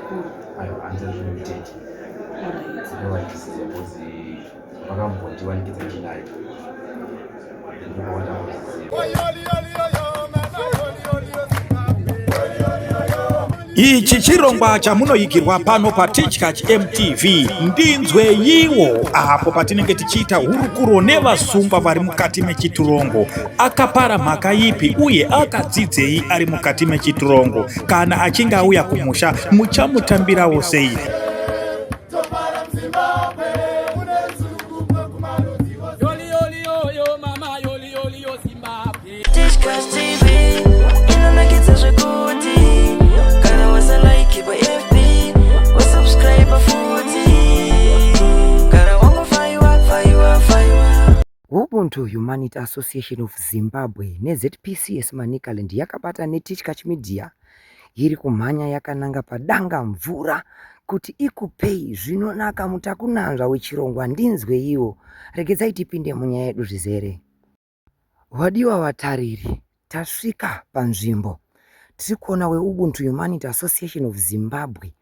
Sekuru. Aiwa, hanzi zvinotete. Ndinovaitisiza because vakambondiwanikidza ndinayo. Ichi chirongwa chamunoigirwa pano paTichkach MTV ndinzweiwo apo patinenge tichiita hurukuro nevasungwa vari mukati mechitirongo. Akapara mhaka ipi uye akadzidzei ari mukati mechitirongo? Kana achinge auya kumusha muchamutambirawo sei? Ubuntu Humanity Association of Zimbabwe neZPCS Manicaland yakabata neTichkach Media iri kumhanya yakananga padanga mvura kuti ikupei zvinonaka mutakunanzva wechirongwa ndinzweiwo. Regedzai tipinde munyaya yedu zvizere. Vadiwa vatariri, tasvika panzvimbo. Tiri kuona veUbuntu Humanity Association of Zimbabwe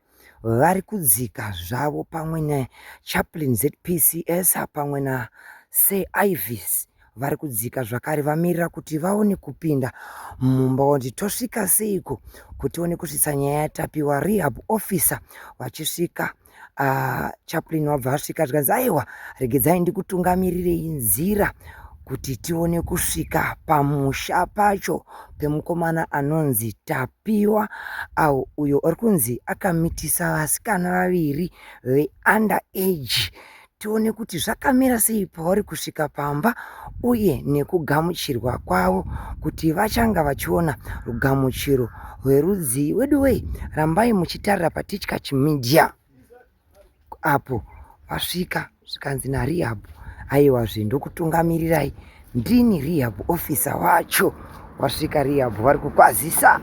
vari kudzika zvavo pamwe neChaplain ZPCS pamwe naSir Ivis vari kudzika zvakare vamirira kuti vaone kupinda mumba kuti tosvika seiko kuti tione kusvitsa nyaya yaTapiwa rehab officer vachisvika Chaplain wabva asvika zvikanzi aiwa regedzai ndikutungamirirei nzira kuti tione kusvika pamusha pacho pemukomana anonzi Tapiwa au uyo ari kunzi akamitisa vasikana vaviri veunder age tione kuti zvakamira sei pavari kusvika pamba uye nekugamuchirwa kwavo kuti vachanga vachiona rugamuchiro rwerudzii. Weduwee rambai muchitarira paTichkach Media apo vasvika zvikanzi naRehab aiwazve ndokutungamirirai ndini Rehab officer wacho. Wasvika Rehab vari kukwazisa.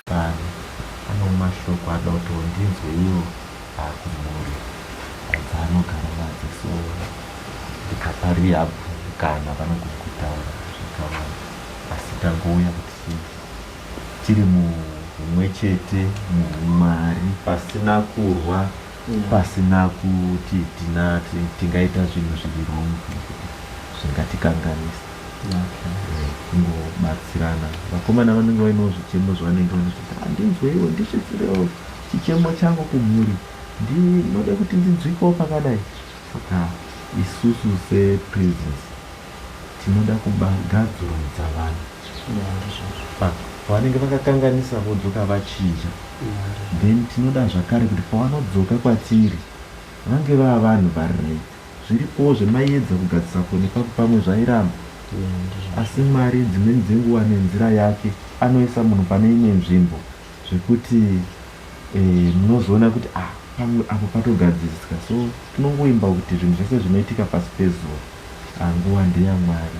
Pano ano mashoko ada kuti ndinzwe iwo akumhuri dzaanogara nadzo so ndikapa rehab kana vanogona kutaura zvakawanda asi tangouya kuti tiri muhumwe chete muhumwari pasina kurwa pasina kuti tingaita zvinhu zviri wrong kuti zvingatikanganisa. Kungobatsirana. Vakomana vanenge vainewo zvichemo zvavanenge vanoti handinzweiwo ndisvitsirewo chichemo changu kumhuri ndinoda kuti ndinzwikewo pakadai. Saka isusu seprisons tinoda kugadzurudza vanhu pavanenge vakakanganisa vodzoka vachinja then tinoda zvakare kuti pavanodzoka kwatiri vange vava vanhu vari right. Zviripowo zvemaiedza kugadzisa ko nepapo pamwe zvairamba asi Mwari dzimweni dzenguva nenzira yake anoisa munhu pane imwe nzvimbo zvekuti eh, munozoona kuti ah pamwe apo patogadzirisika so tinongoimba kuti zvinhu zvese zvinoitika pasi pezuva ah, nguva ndeyaMwari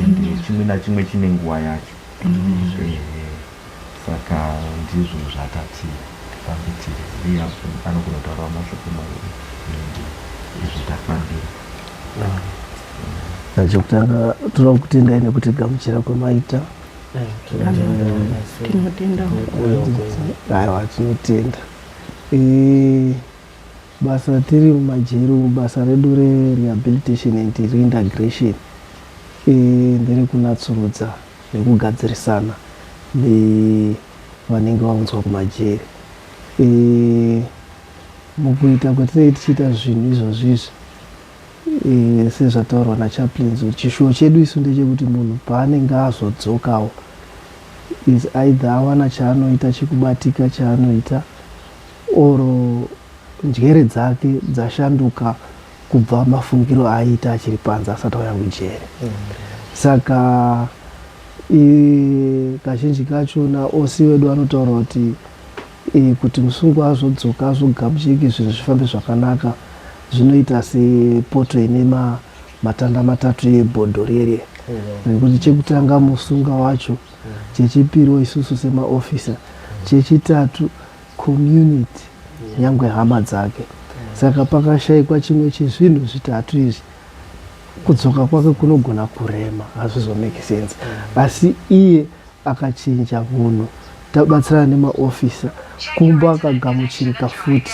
and chimwe nachimwe chine nguva yacho. Ehe. Saka ndizvo zvatati tifambe tiri. Rehab anogona kutaurawo mashoko maviri ende izvo tafambira. Chekutanga toda kutendai nekutigamuchira kwemaita. Tinotenda. Aiwa, tinotenda. Basa tiri mumajeri umu, basa redu rerehabilitation and reintegration nderekunatsurudza nekugadzirisana nevanenge vaunzwa kumajeri. Mukuita kwatinenge tichiita zvinhu izvozvi izvi, sezvataurwa nachaplains, kuti chishuwo chedu isu ndechekuti munhu paanenge azodzokawo is either awana chaanoita chekubatika chaanoita, or njere dzake dzashanduka kubva mafungiro aiita achiri panze asati auya kujere. Saka kazhinji kachona osi wedu anotaura kuti kuti musungwa azodzoka azogamuchike, zvinhu zvifambe zvakanaka, zvinoita sepoto ine matanda matatu ebhodho rere, rekuti chekutanga musunga wacho, chechipiriwo isusu semaofisa, chechitatu community, nyangwe hama dzake. Saka pakashayikwa chimwe chezvinhu zvitatu izvi, kudzoka kwake kunogona kurema, hazvizomake sense. Asi iye akachinja unhu, tabatsirana nemaofisa, kumba akagamuchirika futi,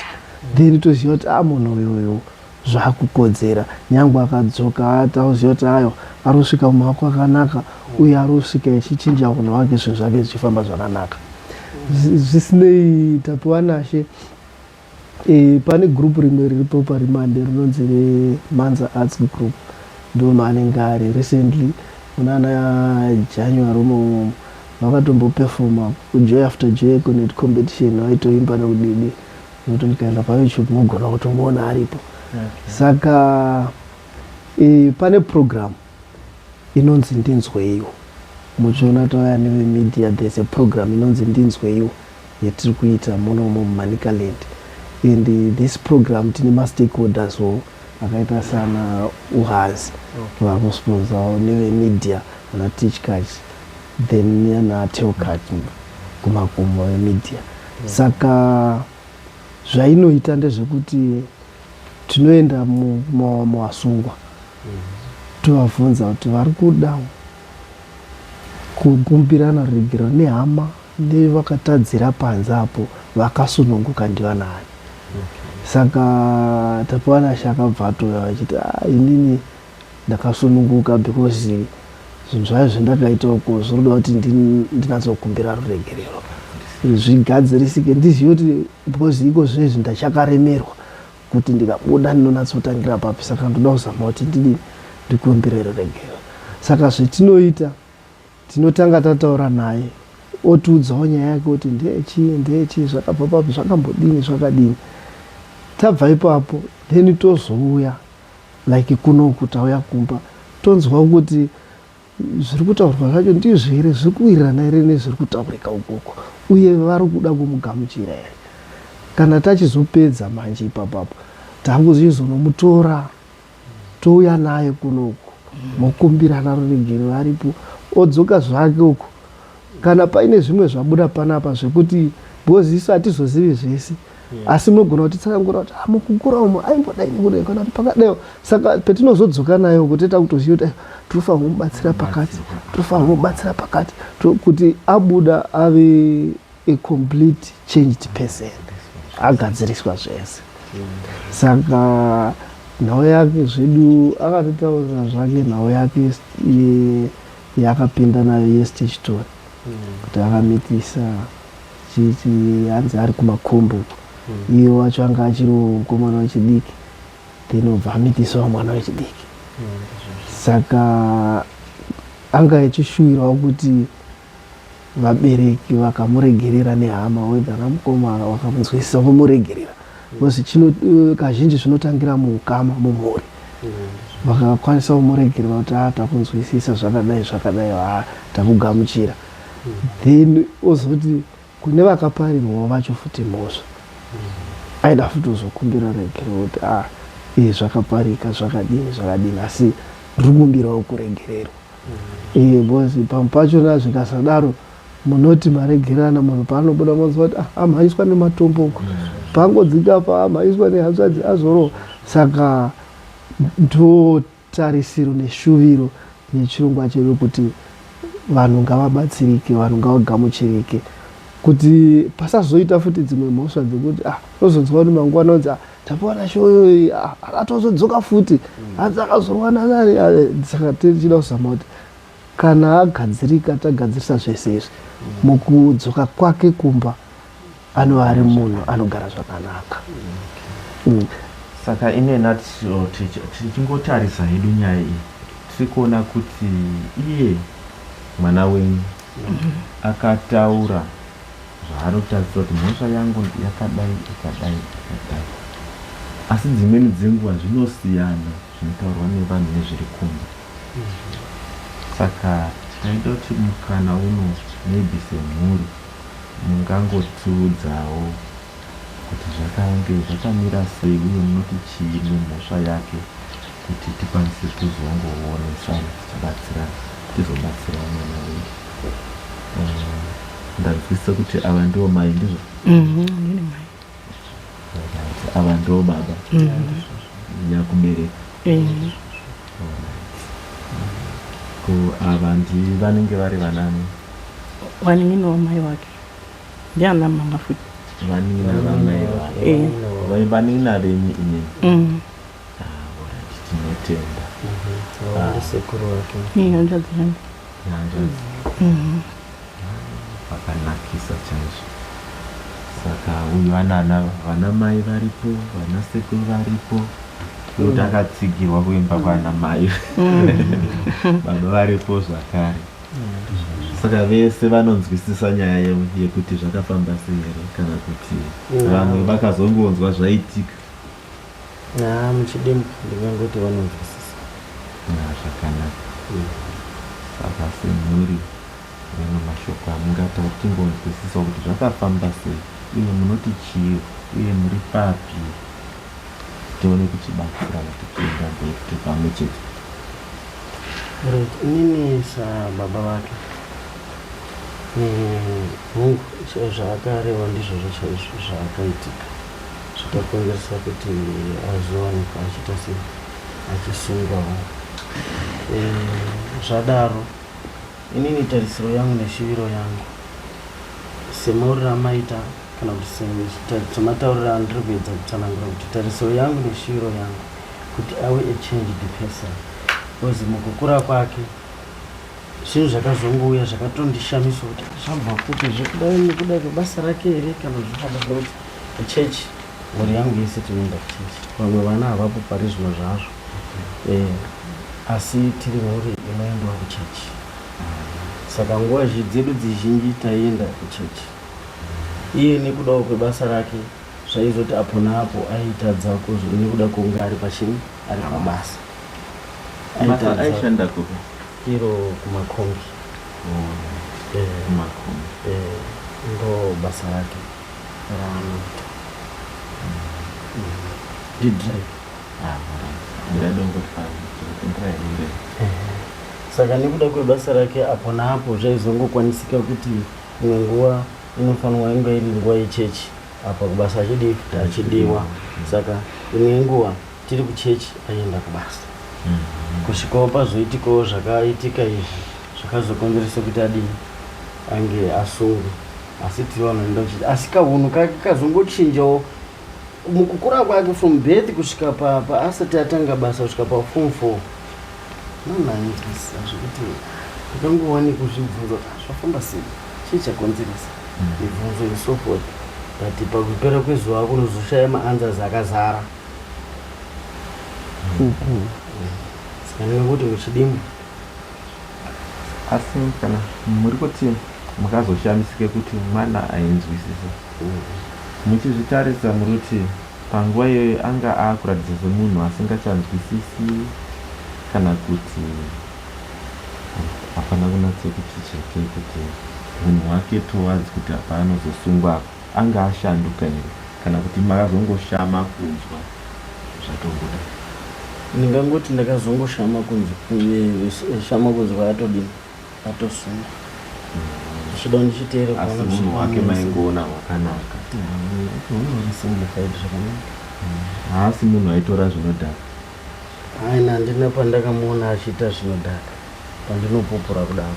then toziva kuti a munhu uyoyo zvakukodzera, nyangwe akadzoka tauziva kuti ayo ari kusvika mumaoko akanaka, uye ari kusvika echichinja unhu hwake, zvinhu zvake zvichifamba zvakanaka. Zvisinei, Tapiwa Nashe, pane gurupu rimwe riripo parimande rinonzi reManza Arts Group, ndo maanenge ari. Recently munana January umo vakatomboperforma kuJoy After Joy Econet competition, vaitoimba nekudidi, nokuti mukaenda paYouTube mogona kutomuona aripo. Saka pane program inonzi Ndinzweiwo. Muchiona tauya nevemedia, there's a program inonzi Ndinzweiwo yetiri kuita munomo muManicaland, and this program tine mastakeholders wo akaita sana uhazi vari kusponsawo nevemedia, ana Tichkach, then ana Telcach kumakumbo emedia. Saka zvainoita ndezvekuti tinoenda muvasungwa, tovabvunza kuti vari kuda kukumbirana ruregerero nehama nevakatadzira panze apo vakasununguka ndivanani. Saka Tapiwanashe akabva atouya vachiti, ah, inini ndakasununguka because zvinhu zvayo zvandakaita uko zviri kuda kuti ndinatsokumbira ruregerero, zvigadzirisike, ndizive kuti because iko zvinezvi ndachakaremerwa kuti ndikabuda ndinonatsotangira papi, saka ndoda kuzama kuti ndidini, ndikumbire ruregerero. Saka zvetinoita, tinotanga tataura naye, otiudzawo nyaya yake kuti ndeyechii, ndeyechii, zvakabva papi, zvakambodini, zvakadini. Tabva ipapo, then tozouya like kunoku, tauya kumba, tonzwa kuti zviri kutaurwa zvacho ndizvo here, zviri kuwirirana here nezviri kutaurika ukoko, uye vari kuda kumugamuchira here. Kana tachizopedza manje ipapapo, takuchizonomutora, touya naye kunoku, mokumbirana ruregerero aripo, odzoka zvake uko. Kana paine zvimwe zvabuda panapa zvekuti, because isu hatizozivi zvese, asi munogona kutitsanangura kuti ah, mukukura umo aimbodai nekudai, kana kuti pakadaiwo. Saka petinozodzoka naye uko, toita kutoziva kuti aiwa, tinofanira kumubatsira pakati, tinofanira kumubatsira pakati, kuti abuda ave a complete changed person, agadziriswa zvese. Saka nhau yake zvedu akatitaurira zvake nhau yake yaakapinda nayo yestage story, kuti akamitisa chichi, hanzi ari kumakombo uko, iye wacho anga achiri mukomana wechidiki, then obva amitisawo mwana wechidiki. Saka anga achishuwirawo kuti vabereki vakamuregerera nehama, whether namukoma vakamunzwisisa vomuregerera, because chino kazhinji zvinotangira muukama, mumhuri. Vakakwanisa kumuregerera kuti a takunzwisisa, zvakadai zvakadai, ha takugamuchira, then ozoti kune vakaparirwawo vacho futi mhosva, aida futi kuzokumbira regerero kuti a ee zvakaparika zvakadini zvakadini, asi ndiri kukumbirawo kuregererwa. Because pamwe pachona zvikasadaro, munoti maregerana, munhu paanobuda monzwa kuti ah, amhanyiswa nematombo uko, pangodzika pa amhanyiswa nehanzvadzi, azorohwa. Saka ndo Tarisiro neshuviro yechirongwa chedu kuti vanhu ngavabatsirike, vanhu ngavagamuchirike, kuti pasazoita futi dzimwe mhosva dzekuti ah, unozonzwa kuti mangwana unzi ah, tapiwa nashoyo ah, akatozodzoka futi hanzi akazorwa nanani. Ah, saka tichida kuzama kuti kana agadzirika, tagadzirisa zvese izvi, mukudzoka kwake kumba anova ari munhu anogara zvakanaka. Saka in a nutshell, tichingotarisa hedu nyaya iyi, tiri kuona kuti iye mwana wenyu akataura zvaanotarisira kuti mhosva yangu yakadai, ikadai, ikadai, asi dzimweni dzenguva zvinosiyana zvinotaurwa nevanhu nezviri kumba. Saka taida kuti mukana uno, maybe semhuri, mungangotiudzawo kuti zvakange zvakamira sei uye munoti chii nemhosva yake, kuti tikwanise kuzongoonesana tichibatsirana, tizobatsirawo mwana wedu. Ndanzwisisa kuti ava ndivo mai, ndizvo? Ndini mai. Right. Ava ndivo baba nyakubereka. Alright. Ko ava ndi vanenge vari vanani? Vanin'ina wamai wake, ndiana mama futi. Vanin'ina vamai vake? Vanin'ina venyu inini? Ah, alright, tinotenda. Ndisekuru wake. Hanzvadzi yangu. Hanzvadzi. Vakanakisa chaizvo. Saka uyu anana vana mai varipo, vana sekuru varipo, kuti akatsigirwa kuimba kwana mai, baba varipo zvakare. Saka vese vanonzwisisa nyaya yekuti zvakafamba sei here, kana kuti vamwe vakazongonzwa zvaitika? Na muchidimbu ndingangoti vanonzwisisa. Ah, zvakanaka. Saka semhuri, mamwe mashoko amungataura tingonzwisisawo kuti zvakafamba sei, uye munoti chii, uye muri papi, tione kuchibatsirana tichienda mberi tiri pamwe chete. Right, inini sababa vake, hongu, zvaakareva ndizvozvo chaizvo zvaakaitika, zvakakonzeresa kuti azowanikwa achiita sei, achisungwawo. Zvadaro, inini tarisiro yangu neshuviro yangu, semauriro amaita kana kuti sematauriro andiri kuedza kutsanangura, kuti tarisiro yangu neshuviro yangu kuti ave a changed person, because mukukura kwake zvinhu zvakazongouya zvakatondishamisa kuti zvabva kupi, zvekudai nekuda kwebasa rake here kana zvofamba zvekuti kuchechi. Mhuri yangu yese tinoenda kuchechi, vamwe vana havapo pari zvino zvazvo, asi tiri mhuri inoendawo kuchechi. Saka nguva dzedu dzizhinji taienda kuchechi. Iye nekudawo kwebasa rake zvaizoti apo naapo aitadza nekuda kwekunge ari pachini, ari pabasa. Basa aishanda kupi? Iro kumakombi. Kumakombi. Ndo basa rake raanoita, ndidrive. Saka nekuda kwebasa rake, apo naapo zvaizongokwanisika kuti imwe nguva inofanirwa inge iri nguva yechechi, apa kubasa achidii futi, achidiwa. Saka imwe nguva tiri kuchechi, aienda kubasa, kusvikawo pazoitikawo zvakaitika izvi zvakazokonzeresa kuti adii, ange asungwe. Asi tiri vanhu vanoenda kuchechi, asi kahunhu kake kazongochinjawo mukukura kwake from birth kusvika paasati atanga basa, kusvika paform 4. Nonanzwisisa zvekuti ndakangova nekuzvibvunza kuti, "Ah, zvafamba sei, chii chakonzeresa?" Mibvunzo and so forth, but pakupera kwezuva kunozoshaya maanswers akazara. Saka ndingangoti muchidimbu. Asi kana muri kuti mukazoshamisike kuti mwana ainzwisisa, muchizvitarisa muri kuti panguva iyoyo anga akuratidza semunhu asingachanzwisisi, kana kuti hapana kunatsokuti chekei kuti unhu hwake towards kuti apa anozosungwa apa anga ashanduka here, kana kuti makazongoshama kunzwa zvatongoda? Ndingangoti ndakazongoshama kunzwa, shama kunzwa atodini, atosungwa, ndichida ndichiteera. Asi unhu hwake maingoona hwakanaka? Simplified zvakanaka. Haasi munhu aitora zvinodhaka? Aina handina pandakamuona achiita zvinodhaka pandinopupura kudaro.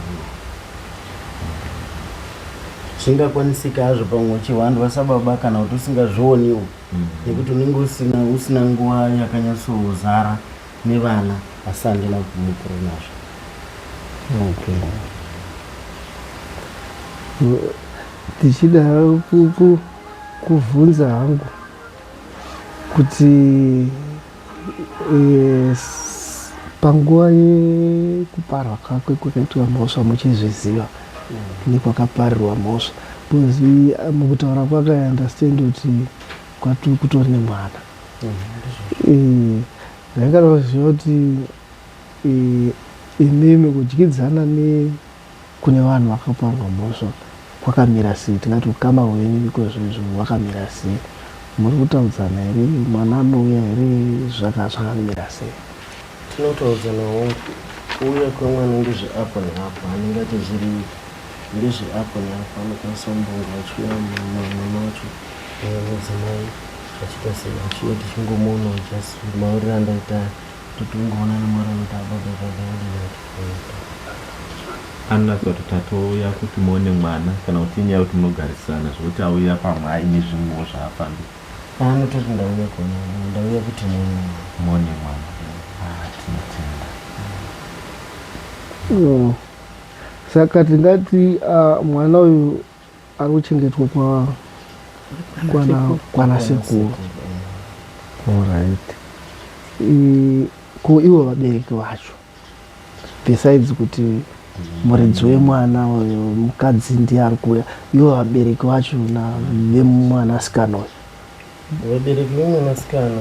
Zvingakwanisika hazvo pamwe uchihwandwa sababa kana kuti usingazvioniwo nekuti unenge usina usina nguva yakanyatsozara nevana asi handina kumukuru nazvo. Okay. Tichida kuvhunza hangu kuti e, panguva yekuparwa kwakwe kwakaitwa mhosva muchizviziva nekwakaparirwa mhosva because eh, mukutaura kwake I understand kuti kwatu kutori nemwana eh, ndaingada kuziva kuti eh, imimi kudyidzana ne kune vanhu vakaparwa mhosva kwakamira sei tingati ukama hwenyu ikozvo izvo hwakamira sei muri kutaudzana here mwana anouya here zvakamira sei Tinotaudzana hongu kuuya kwemwana ndezveapo neapo anenge ati zviri ndezveapo neapo anokwanisa kumbonge achiuya mwana wacho mudzimai achiita sei achiuya tichingomuonawo just mauriro andaita totongoona nemauriro anoita baba baba Anonatsa kuti tatouya kuti muone mwana kana kuti inyaya yekuti munogarisana zvekuti auya pamwe aine zvimwewo zvaafambisa. Anototi ndauya kuona ndauya kuti muone mwana. Muone mwana. Ah, tinotenda. Saka tingati uh, mwana uyu ari kuchengetwa kwa kwana kwana sekuru. Alright. Ko ivo vabereki vacho besides kuti muridzi wemwana uyu mukadzi ndiye ari kuuya ivo vabereki vacho vemwanasikana uyu vabereki vemwanasikana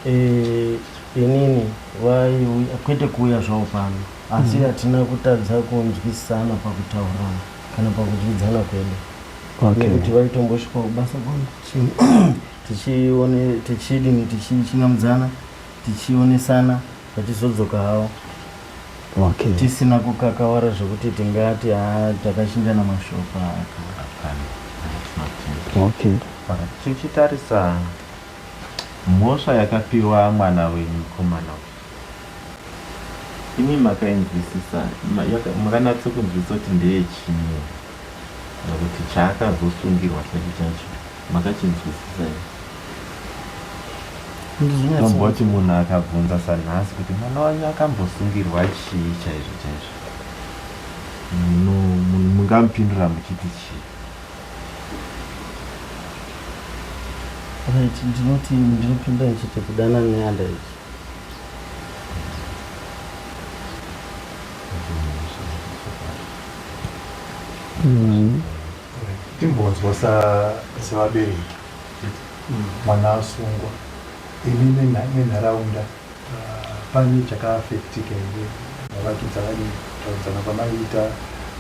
eh, inini vaiuya kwete kuuya zvavo pano asi mm. hatina kutadza kunzwisisana pakutaurirana kana pakudyidzana kwedu nekuti vaitombosvika kubasa kwangu tichione tichidini tichichingamudzana tichionesana vachizodzoka havo okay. tisina kukakawara zvekuti tingati haa takachinjana mashoko aka okay. Tichitarisa mhosva yakapiwa mwana wenyu mukomana uyu imi makainzwisisa makanatso kunzwisisa kuti ndeyechii kana kuti chaakazosungirwa chacho chacho Makachinzwisisa here? Tomboti munhu akabvunza sanhasi kuti mwana wanyu akambosungirwa chii chaizvo chaizvo, mungamupindura muchiti chii? Right, ndinoti ndinopindura ndichiti kudana neunderage. Timbonzwa sevabereki mwana asungwa imi nenharaunda pane chakaafektika here vavakidzani kutaudzana kwamaiita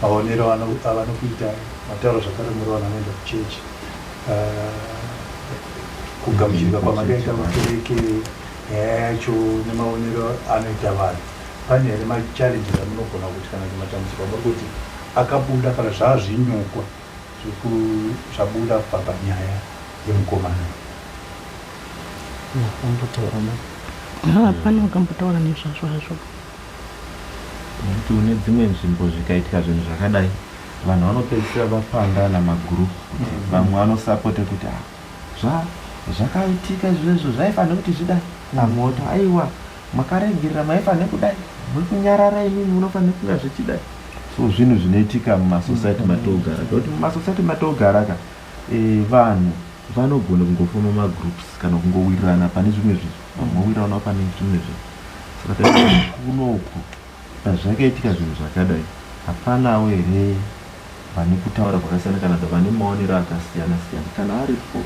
maonero avanokuitai mataura zvakare muri vanhu vanoenda kuchechi kugamuchirika kwamakaita mukereke nyaya yacho nemaonero anoita vanhu pane here machallenges amunogona kuti kana kuti matambudziko amuri kuti akabuda kana zvazvinyukwa zvabuda kubva panyaya yemukomana Akambotaura mai. Hapana wakambotaura nezvazvo hazvo. Nekuti une dzimwe nzvimbo zvikaitika zvinhu zvakadai vanhu vanopedzisira vapangana magroup kuti mm. vamwe vanosapote kuti ah, zva zvakaitika izvozvo zvaifanira kuti zvidai vamwe voti aiwa Makaregerera maifanira kudai muri kunyarara imimi munofanira kunga zvichidai so zvinhu zvinoitika mumasociety matogara nekuti mumasociety matogara ka e, vanhu vanogona kungofoma magroups kana kungowirirana pane zvimwe zvinhu vamwe vowirirana pane zvimwe zvinhu saka kunoku pazvakaitika zvinhu zvakadai hapanawo here vane kutaura kwakasiyana kana kuti vane maonero akasiyana siyana kana aripo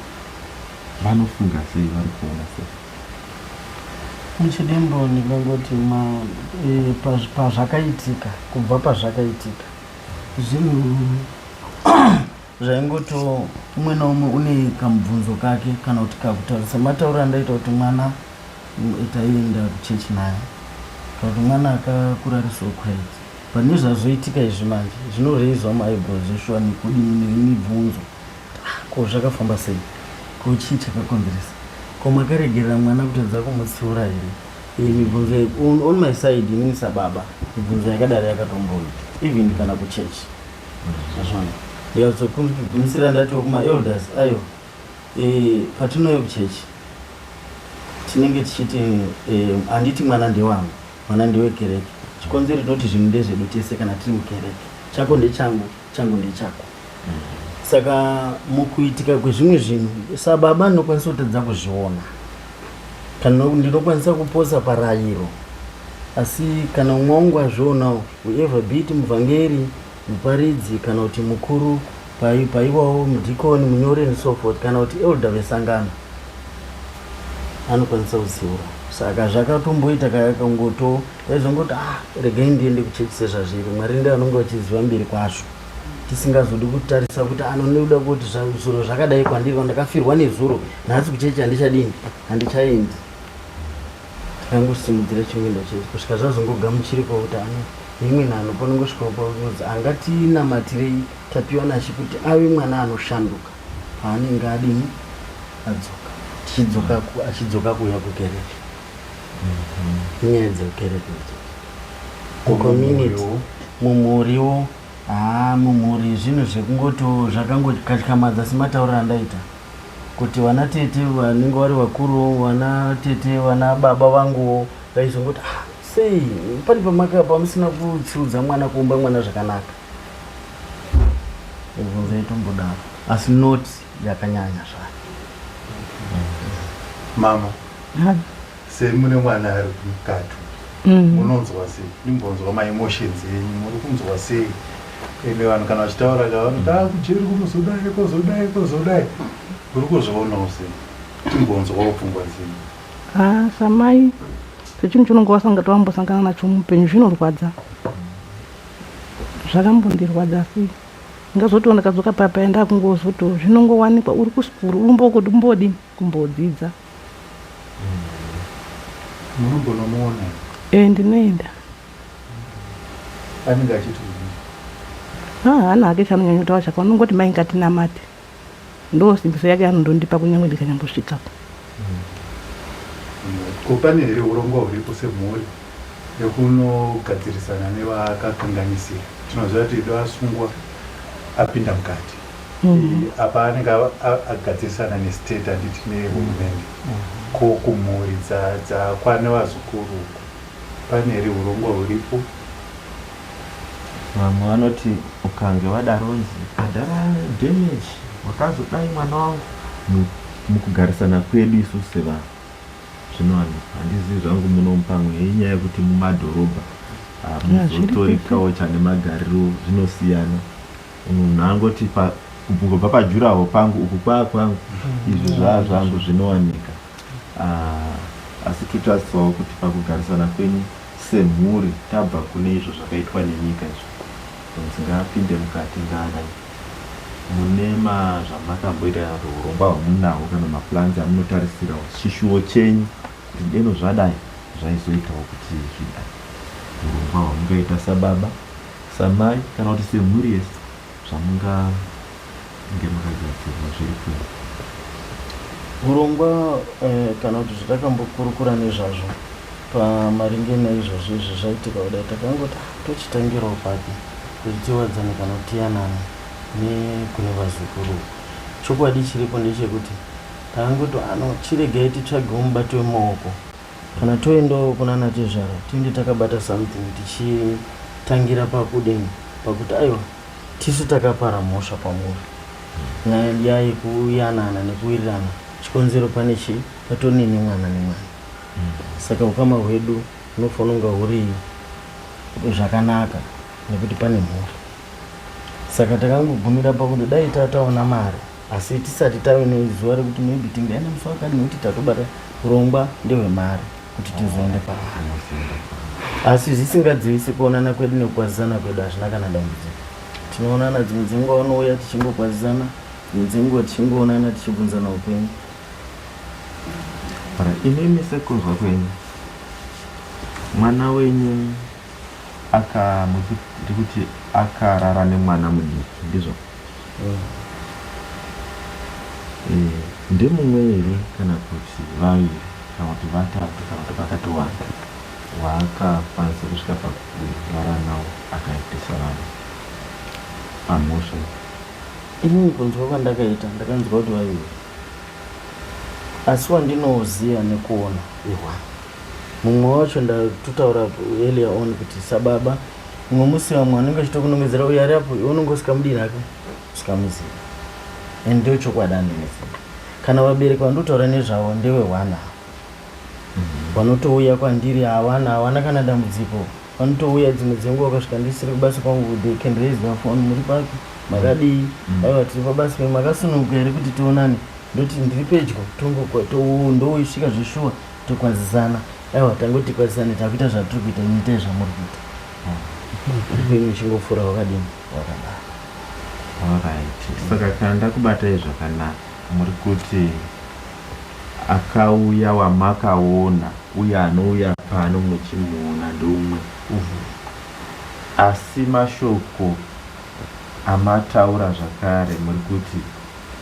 vanofunga sei vari kuona sei Muchidimbu ndingangoti e, pazvakaitika kubva pazvakaitika zvinhu zvaingoto umwe naumwe une kamubvunzo kake kana kuti kakutaura sematauro andaita kuti mwana taienda kuchechi naye kana kuti mwana akakura ari so quiet pane zvazoitika izvi manje zvinoreizwa maeyebrows zveshuwa nekudini nemibvunzo Ko zvakafamba sei? Ko chii chakakonzeresa? Ko makaregerera mwana kutadza kumutsiura here? Mibvunzo on my side inini sababa mibvunzo yakadaro yakatomboita even kana kuchechi azvona ndikazogumisira ndatiwo kumaelders ayo e, patinouya kuchechi tinenge tichiti eh, handiti mwana ndewangu mwana ndewekereke chikonzero tinoti zvinhu ndezvedu tese kana tiri mukereke chako ndechangu changu ndechako saka mukuitika kwezvimwe zvinhu sababa ndinokwanisa kutadza kuzviona kana ndinokwanisa kuposa parayiro asi kana umwe wangu azvionawo whoever be it muvhangeri muparidzi kana kuti mukuru paiwawo mudhikoni munyori and so forth kana kuti elder vesangano anokwanisa kutsiura saka zvakatomboita kakangoto taizongoti ah regai ndiende kuchechi sezvazviri mwari ndi anonge vachiziva mberi kwazvo tisingazodi kutarisa kuti anonoda kuti zuro zvakadai kwandiri ndakafirwa nezuro nhasi kuchechi handichadini handichaendi Takangosimudzira chimwe chechi kusvika zvazongogamuchirikwa kuti ano neimwe nhanho panongosvikawo pakunzi angatinamatirei tapiwa nashe kuti ave mwana anoshanduka paanenge adini adzoka tichidzoka achidzoka kuuya kukereke inyaya dzekukereke idzodzo kucommunity mumhuriwo haa mumhuri zvinhu zvekungoto zvakangokatyamadza sematauriro andaita kuti vana tete vanenge vari vakuruwo vana tete vana baba vanguwo vaizongoti ah, sei pane pamaka pamusina kutsiudza mwana kuumba mwana zvakanaka mibvunzo itombodaro asi not yakanyanya zvayo mama Semune mwana ari mukati munonzwa sei? Ndimbonzwa maemotions enyu, muri kunzwa sei? Ende vanhu kana vachitaura ka vanoti ah kujeri kunozodai kozodai kozodai, uri kuzvionawo sei? Timbonzwawo pfungwa dzenyu. Ah, samai sechinhu chaunonge wasanga wambosangana nacho muupenyu zvinorwadza zvakambondirwadza asi ndingazotiwo ndakadzoka paya paya ndakungozotiwo zvinongowanikwa uri kusikuru uri kumbodini kumbodzidza Munombonomuona here? E, ndinoenda. Anenge achiti kudii? Ah, haana hake chaanonyanyotaura chako anongoti mai ngatinamate ndo simbiso yake anondondipa kunyange ndikanyambosvikapo. Ko pane here urongwa huripo semhuri yekunogadzirisana nevakakanganisira? Tinoziva kuti Edo asungwa apinda mukati. Apa anenge agadzirisana nestate handiti nehurumende. Ko kumhuri dzakwana vazukuru uku pane here urongwa huripo? Vamwe vanoti ukange wadaronzi bhadhara damage wakazodai mwana wangu mukugarisana kwedu isusu sevanhu zvinowanikwa handizivi zvangu muno pamwe inyaya yekuti mumadhorobha hamuzotori culture nemagariro zvinosiyana Munhu angoti kungobva pajuraho pangu uku kwaa kwangu izvi zvaa zvangu zvinowanika. Ah, asi totariswawo kuti pakugarisana kwenyu semhuri tabva kune izvo zvakaitwa nenyika izvo kunzi ngaapinde mukati ngaadai mune zvamakamboita kana kuti urongwa hwamunahwo kana maplans amunotarisirawo chishuwo chenyu kuti deno zvadai zvaizoitawo kuti zvidai urongwa hwamungaita sababa Samai kana kuti semhuri yese zvamungange makagadzirira zviri kuenda. Hurongwa eh, kana kuti zvatakambokurukura nezvazvo pamaringe naizvozvo izvi zvaitika kudai takangoti ah, tochitangirawo papi kuti tiwadzane kana kuti tiyanane nekune vazukuru chokwadi chiripo ndechekuti takangoti ano chiregai titsvagewo mubati wemaoko Kana toendawo kunana tezvara tiende takabata something tichitangira pakudini pakuti aiwa tisu takapara mhosva pamuri. Nyaya iya yekuyanana nekuwirirana chikonzero pane chii patori neni mwana nemwana. Saka ukama hwedu hunofanira kunga huri zvakanaka nekuti pane mhuri. Saka takangogumira pakuti dai tataona mari asi tisati tave nezuva rekuti maybe tingaenda musi wakati nekuti tatobata urongwa ndehwemari kuti tizoende pavari asi zvisingadzivisi kuonana kwedu nekukwazisana kwedu hazvina kana dambudziko tinoonana dzimwe dzenguva vanouya tichingokwazisana dzimwe dzenguva tichingoonana tichibvunzana upenyu Imimi sekunzwa kwenyu mwana wenyu aka muri kuti akarara nemwana mudiki ndizvo Eh, ndemumwe here kana kuti vaviri? kana kuti vatatu kana kuti vakatowanda waakakwanisa kusvika pakurara nawo akaitisa vanhu pamhosva iyi. Inini kunzwa kwandakaita ndakanzwa kuti vaviri asi wandinoziva nekuona ihwani. Mumwe wacho ndatotaura earlier on kuti sababa mumwe musi vamwe vanenge vachitokunongedzera uyo ari apo iwe unenge usikamudini hake usikamuzivi and ndo chokwadi andinoziva kana vabereki vandotaura nezvavo ndewe one ava vanotouya kwandiri hawana hawana kana dambudziko vanotouya dzimwe dzenguva ukasvika ndisiri kubasa kwangu they can raise their phone muri papi makadii aiwa tiri pabasa penyu makasununguka here kuti tionane ndoti ndiri pedyo ndousvika zveshuwa tokwazisana aiwa tangoti kwazisane takuita zvatiri kuita imi itai zvamuri kuita upenyu uchingopfuura hwakadini hwakadaro. Alright saka kana ndakubatai zvakanaka muri kuti akauya wamakaona uye anouya pano muchimuona ndoumwe asi mashoko amataura zvakare muri kuti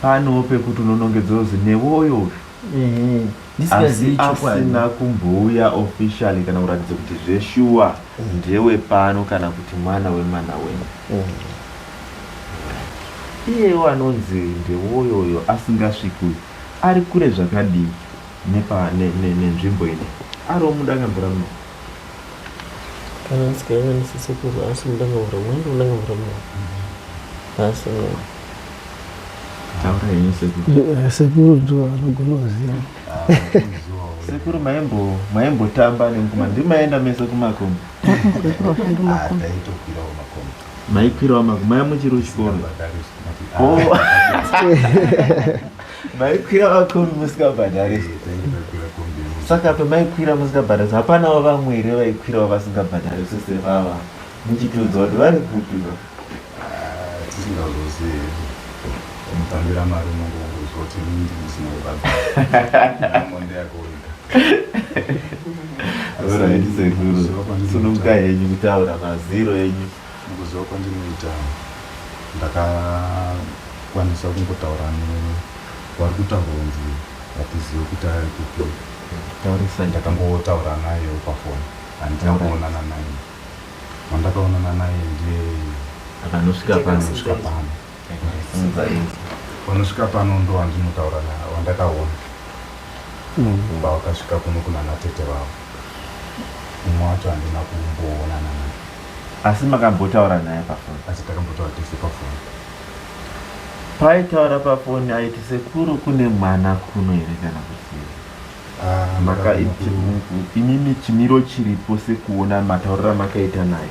panewo pekuti unonongedzera kuzi newoyo uyu Ehe, asi ndisingazivi chokwadi. asina kumbouya officially kana kuratidza kuti zveshuwa ndewe pano kana kuti mwana wemwana wenyu. Iyewo anonzi ndewoyoyo asingasviki uyu ari kure zvakadii nepa nenzvimbo ne, ne ine ariwo muDangamvura muno? Kana ndisingaenganisi sekuru haasi muDangamvura muno, ndi muDangamvura muno. Haasi muno. Taura henyu sekuru. Sekuru ndo anogona kuziva. Sekuru maimbo maimbotamba nemukoma ndimaenda mese kumakombi. Taitokwirawo makombi. Maikwirawo makombi maya muchiri kuchikoro. Oh. Maikwira makombi musikabhadharisi. Saka pamaikwira musikabhadharisi hapanawo vamwe here vaikwirawo vasingabhadharisi sevava muchitiudza kuti vari kupi va? Tisingazozivi unotambira mari unongoudzwa kuti inini ndisina kubhadhara monde yako wega. Alright sekuru, sununguka henyu kutaura maziro enyu. Mukuziva kwandinoita ndakakwanisa kungotaura nevari kutaura kunzi hatizive kuti ari kupi. Taurisai. Ndakangotaura naye pafoni, handina kuonana naye. Wandakaonana naye ndiye Vanosvika pano. vanosvika pano. Simudza inzwi. Vanosvika pano ndo wandinotaura naye wandakaona pavakasvika kuno kunana tete vavo. Mumwe wacho handina kumboonana naye. Asi makambotaura naye pafoni? Asi takambotaura tese pafoni. Paaitaura pafoni aiti sekuru kune mwana kuno here kana kuti Ah, maka ndakaguma imimi chimiro chiripo sekuona matauriro amakaita naye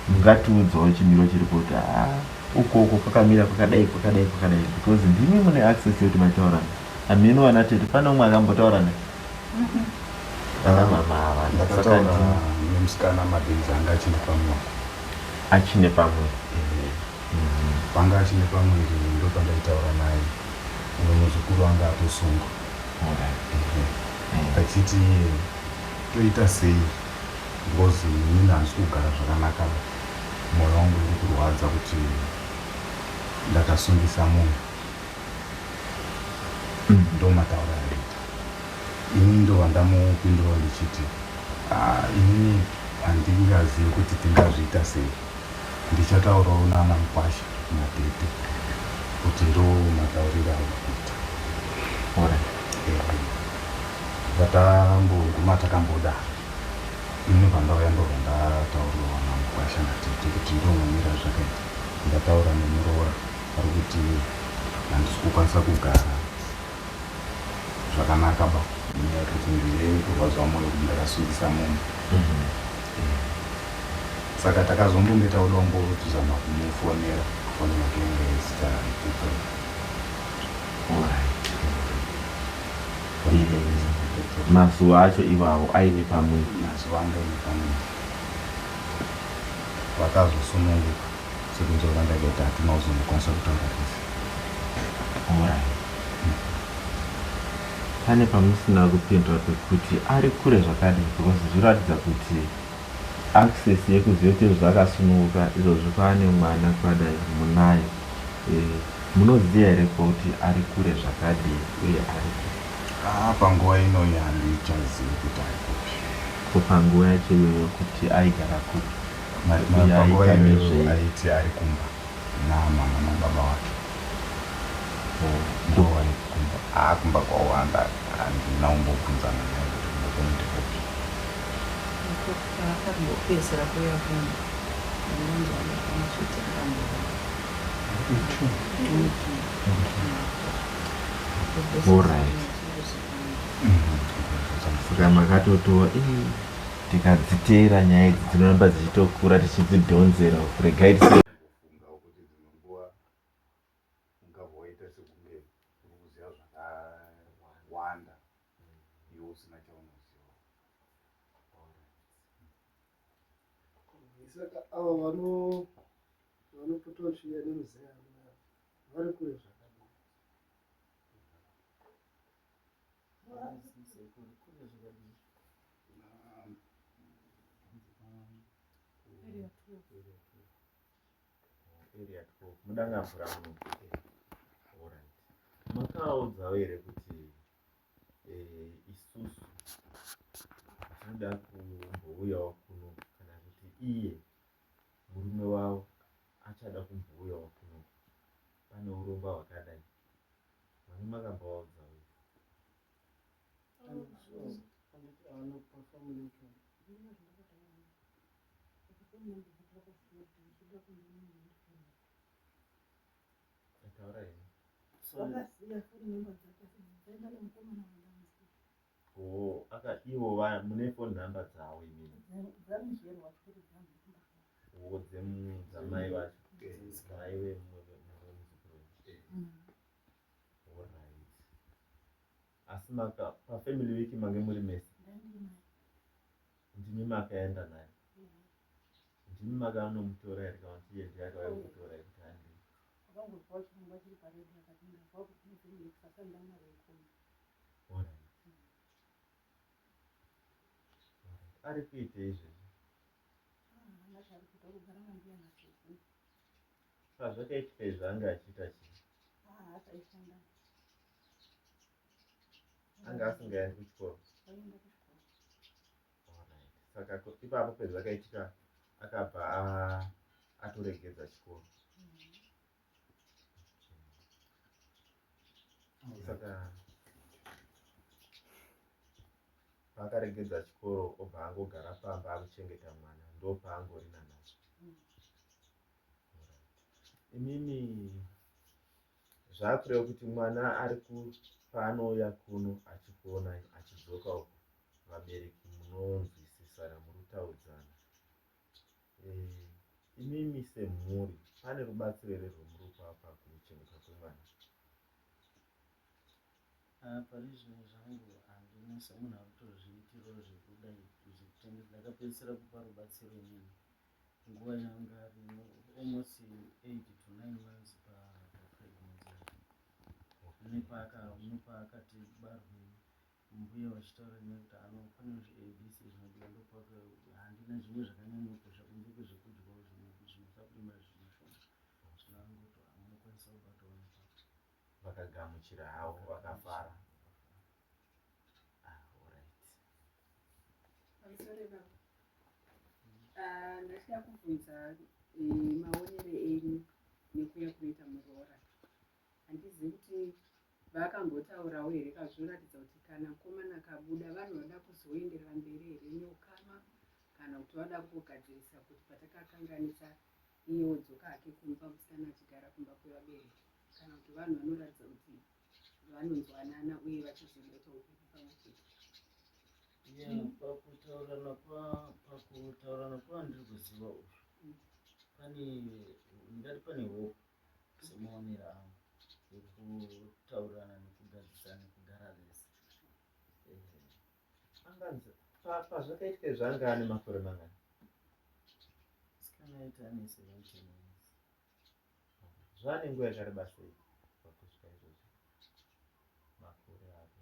mungatiudzawo chimiro chiripo kuti haa ukoko kwakamira kwakadai kwakadai kwakadai because ndimi mune access yekuti maitaura naye hameno vana tete pane umwe akambotaura naye vana mama havana saka Ndakataura ndimi nemusikana madays anga achine pamuviri. Achine pamuviri. Panga achine pamuviri ndopandaitaura naye umwe muzukuru anga atosungwa. Achiti iye toita sei because inini handisi kugara zvakanaka moyo wangu uri kurwadza kuti ndakasungisa munhu. Ndomataura aiita. Inini ndobva ndamupindurawo ndichiti ah inini handingazivi kuti tingazviita sei. Ndichataurawo nana mukwasha natete kuti ndo matauriro auri kuita. Vatamboguma takambodaro. Ini pandauya ndobva ndataurirawo namukwasha natete kuti ndo mamiriro azvakaita. Ndataura nemuroora ari kuti handisi kukwanisa kugara zvakanaka ba nenyaya yekuti ndine kurwadziwa moyo kuti ndakasungisa munhu. Saka takazombonge takuda kumbozama kumufonera foni yake yanga isichaiti. Mazuva acho iwawo aine pamuviri. Mazuva anga aine pamuviri. Vakazosununguka sekunzwa kwandakaita hatina kuzombokwanisa kutaura tese. Alright. Pane pamusina kupindura pekuti ari kure zvakadii because zvinoratidza kuti access yekuziva kuti zvakasununguka izvozvi kwaane mwana kwadai munayo. Munoziva here kuti ari kure zvakadii uye ari kupi? Ah, panguva inoyi handichazivi kuti ari kupi. Ko panguva yacho iyoyo kuti aigara kupi? Uye Panguva aiita iyoyo nezvei? aiti ari kumba namama nababa wake. Oh, Ndo vari kumba. Ah, kumba kwawanda handina kumbobvunzana naye kuti kumba kwenyu ndekupi. Paakambopedzisira kuuya kuno anonzi anozviti akamboona. Alright. Saka makatotoa tikadziteera nyaya idzi dzinoramba dzichitokura tichidzidhonzera regai tise Funga kuti dzimwe nguva ungabva waita sekunge uri kuziva zvakawanda iwe usina chaunoziva. Saka ava vanopota vachiuya nemuzaya anouya vari kure zvakadii? Area 12 mudangamvura muno. Alright. Makaudzawo here kuti isusu tinoda kumbouyawo kuno kana kuti iye murume wavo achada kumbouyawo kuno pane urongwa hwakadai? Mane makambovaudzawo here? Taura henyu. Oh, aka ivo va mune phone number dzavo imimi? Oh, dzamai vacho. Mai vemuzukuru wenyu. Alright. Asi maka pafamily week mange muri mese? Ndimi makaenda naye? Ndimi makanomutora here kana kuti iye ndiye akauya kukutorai kuti handei? Alright. Alright. Ari kuitei izvezvi? Pazvakaitika izvi anga achiita chii? Anga asingaendi kuchikoro? Alright. Saka ipapo pezvakaitika akabva atoregedza chikoro. Saka paakaregedza chikoro obva angogara pamba akuchengeta mwana ndopaangori nanhasi. Alright. Imimi zvakureva kuti mwana ari paanouya kuno achikuonai achidzoka uko vabereki munonzwisisana muri kutaudzana. Imimi semhuri pane rubatsiro here rwamuri kupa pakuchengetwa kwemwana? Ah, pari zvino zvangu handina semunhu ari kutozviitirawo zvekudai zvekutengesa. Ndakapedzisira kupa rubatsiro inini nguva yanga ari almost 8 to 9 months papregnancy yake. Nepaakati barwei mbuya vachitaura nyaya yekuti ano pane zviabc zvinodiwa ndopaka handina zvimwe zvakanyanyokosha kunze kwezvekudyawo zvinosupplement zvinoshoma zvinangoto hamunokwanisa kubatawo nepapo. Vakagamuchira havo vakafara. Ah, alright. Pamusoro baba. Ah, ndachida kubvunza maonere enyu nekuya kunoita muroora. Handizivi kuti vakambotaurawo here kazvinoratidza kuti kana mukomana akabuda vanhu vanoda kuzoenderera mberi here neukama kana kuti vanoda kungogadzirisa kuti patakakanganisa iye wodzoka hake kumba musikana achigara kumba kwevabereki kana kuti vanhu vanoratidza kuti vanonzwanana uye vachizoita upenyu pamwe chete. Yeah, pakutaurirana pakutaurirana kwandiri kuziva uyu pane ndingati pane hope semaonero angu yekutaurirana nekugadzisana nekugara vese. Anganzi pazvakaitika izvi anga ane makore mangani? Sikana aiti ane 17 years. Zvane nguva yakareba sei pakusvika izvozvi? Makore ako.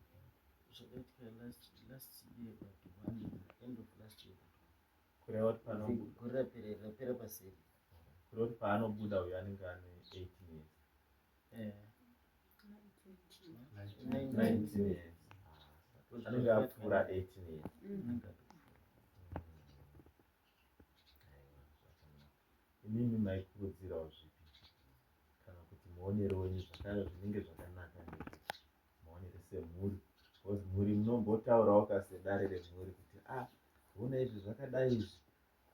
Zvakaitika last year but one end of last year but one. Kureva kuti pano gore rapera rapera paseri. Kureva kuti paanobuda uyu anenge ane 18 years. 19 years. Anenge apfuura 18 years. Imimi maikurudzirawo zvipi kana kuti muonero wenyu zvakare zvinenge zvakanaka ndezvipi maonero semhuri because mhuri munombotaurawo ka sedare remhuri kuti ah hona izvi zvakadai izvi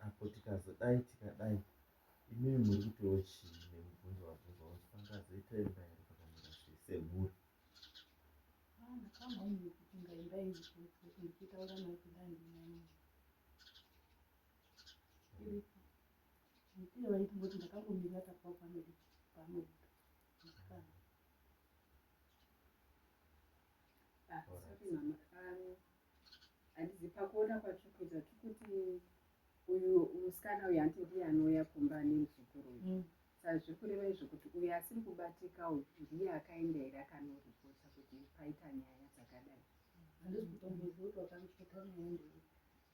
apo tikazodai tikadai imimi muri kutiwo chii nemubvunzo wabvunzwa kuti pangazoita imba here pakamira sei semhuri Iripo. Ndiye vaiti ndakangomirira tapuwa panodi panobuda. Musikana. Ah, sorry mama. Handizi pakuona kwatiri kuita tikuti uyu musikana uyu hanti ndiye anouya kumba nemuzukuru uyu. Saka zviri kureva izvo kuti uyu asiri kubatika uyu ndiye akaenda here akanoripota kuti paita nyaya dzakadai. Handisi kutomboziva kuti wakaripota nyaya ndeipi.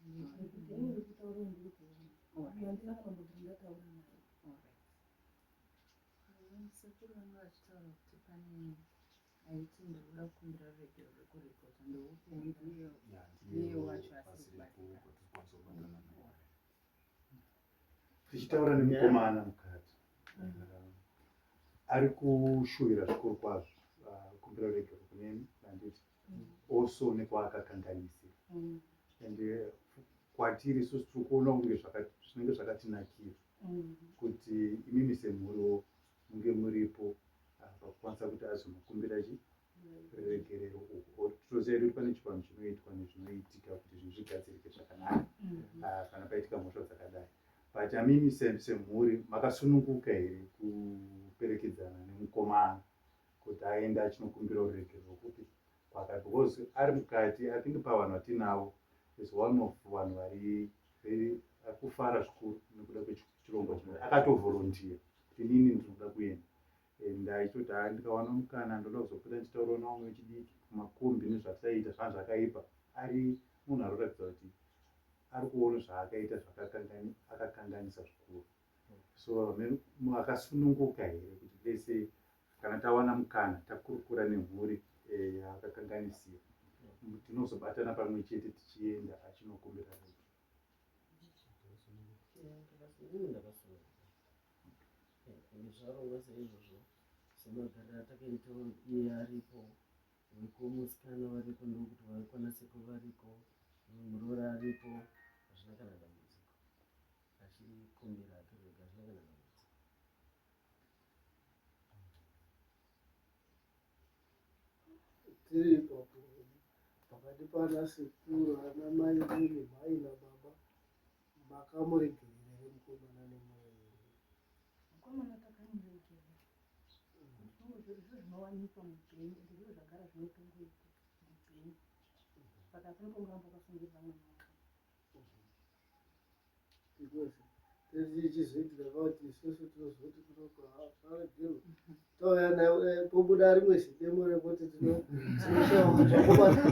Nekuti ini ndiri kutaura ndiri kuona. Uyu handina kana kumbobvira ndataura naye. Alright. Sekuru vanga vachitaura kuti pane aiti ndikuda kukumbira ruregerero rwekuripota ndoupi Ndiye ndiye wacho asiri kubatika. Tichitaura nemukomana mukati ari kushuvira zvikuru kwazvo kumbira ruregerero kunemi handiti also nekwaakakanganisira and kwatiri isusu tiri kuona kunge zvinenge zvakatinakira kuti imimi semhuriwo munge muripo pakukwanisa kuti azonokumbira chi regerero uku. Tinoziva hedu kuti pane chivanhu chinoitwa nezvinoitika kuti zvinhu zvigadzirike zvakanaka kana paitika mhosva dzakadai, but amimi semhuri makasununguka here kuperekedzana nemukomana kuti aende achinokumbira ruregerero kupi kwakati? Because ari mukati, I think pavanhu vatinavo is one of vanhu vari very ari kufara zvikuru nekuda kwechirongwa chino. Akatovolunteer kuti inini ndinoda kuenda and achitoti ha ndikawana mukana ndoda kuzopota ndichitaurawo navamwe vechidiki kumakombi nezvataiita zvanga zvakaipa. Ari munhu ari kuratidza kuti ari kuona zvaakaita akakanganisa zvikuru. So akasununguka here kuti lese kana tawana mukana takurukura nemhuri yaakakanganisira tinozobatana pamwe chete tichienda achinokumbira rege? Inini ndakasununguka. Ende zvarongwa saizvozvo semagariro atakaita, iye aripo, vekumusikana variko, ndokuti vakwanaseko variko, muroora aripo, hazvina kana dambudziko. Achikumbira hake rega, hazvina kana dambudziko. Tiri ipapo pakati pana sekuru, ana mai venyu, mai nababa, makamuregerera here mukomana nemwoyo yenyu? Mukomana takamuregerera. Zviro zvinowanikwa muupenyu ende zviro zvagara zvinotongoitika muupenyu, saka hapana paungaramba wakasungirira mwana wako. Because tichizoitika kuti isusu tinozoti kunoko paregerwa, tauya naye pobuda rimwe zidemo rekuti tinoshawa kuti vakomana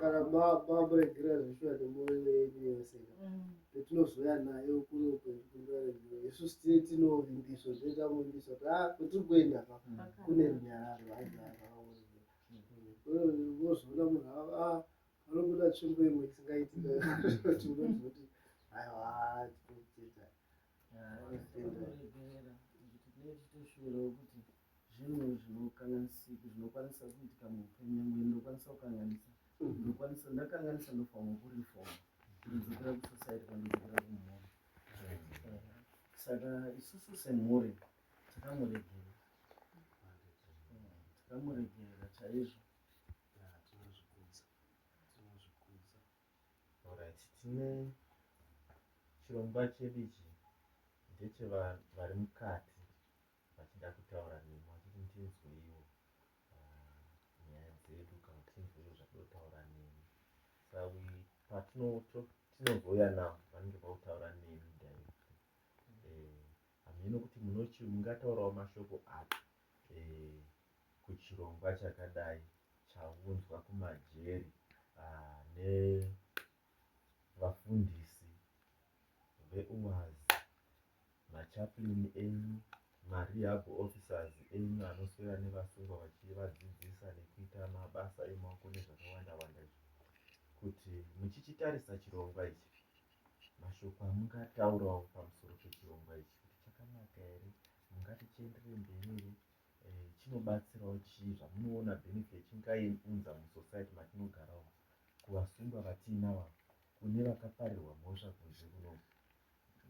kana mamuregerera zveshuwa nemwoyo yenyu yose, petinozouya nayo kuno kumbira regero, isusu tinovimbiso toita muvimbiso kuti a kwetiri kuenda ka kune runyararo. Wozoona munhu anobuda tsvimbo imwe isingaitika kuti unozoti aiwa tinotenda. Regerera nekuti tinenge tichitoshuvirawo kuti zvinhu zvinokanganisika zvinokwanisa kuitika muupenyu, nyangwe ndinokwanisa kukanganisa, ndinokwanisa ndakanganisa, ndofanirwa kureforma ndodzokera kusociety kana ndodzokera kumhuri. Saka isusu semhuri takamuregerera, takamuregerera chaizvo. Tinozvikudza, tinozvikudza. Alright, tine chirongwa chedu ichi ndechevari mukati vachida kutaura nemi vachiti ndinzweiwo nyaya dzedu kana kuti tinzweiwo zvatinotaura nemi. Saka patinozouya navo vanenge vakutaura nemi directly. Hameno kuti mungataurawo mashoko api kuchirongwa chakadai chaunzwa kumajeri nevafundisi veUAZ, machaplain enyu. marehab officers enyu anoswera nevasungwa vachivadzidzisa nekuita mabasa emaoko nezvakawanda wanda izvi kuti muchichitarisa chirongwa ichi mashoko amungataurawo pamusoro pechirongwa ichi kuti chakanaka here mungati chienderere mberi here eh, chinobatsirawo chii zvamunoona benefit chingaiunza musociety matinogarawo kuvasungwa vatiinawo kune vakaparirwa mhosva kunze kuno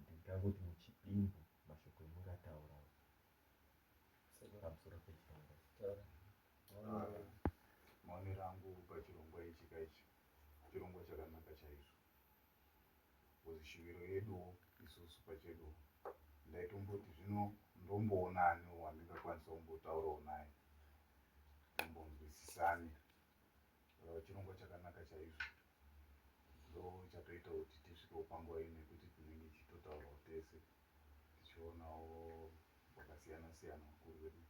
ndingangoti muchidimbu mashoko emungataurawo pamusoro pechirongwa maonero angu pachirongwa ichi kaichi chirongwa chakanaka chaizvo because shuviro yeduwo isusu pacheduwo ndaitomboti zvino ndomboona ani wandingakwanisa kumbotaurawo naye tombonzwisisane Chirongwa chakanaka chaizvo ndo chatoita kuti tisvikewo panguva ino yekuti tinenge tichitotaurawo tese tichionawo vakasiyana siyana vakuru vedu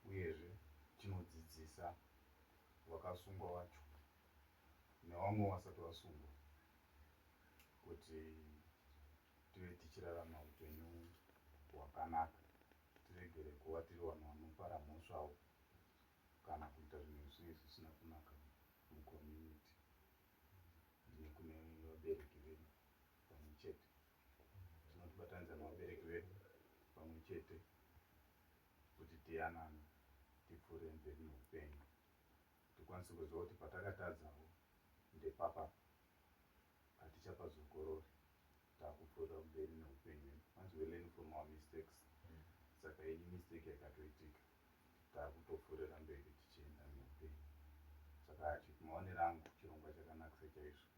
uyezve chinodzidzisa vakasungwa vacho nevamwe vasati vasungwa kuti tive tichirarama upenyu hwakanaka tiregere kuva tiri vanhu vanopara mhosvawo kana kuita zvinhu zvinenge zvisina kunaka mucommunity nekune vabereki vedu pamwe chete tinotibatanidza nevabereki vedu pamwe chete kuti tiyanane tipfuure mberi neupenyu tikwanise kuziva kuti patakatadzawo ndepapa hatichapazokorori takupfuurira kumberi neupenyu hwedu once we learn from our mistakes saka iyi mistake yakatoitika takutopfuurira mberi tichienda neupenyu saka maonero angu chirongwa chakanakisa chaizvo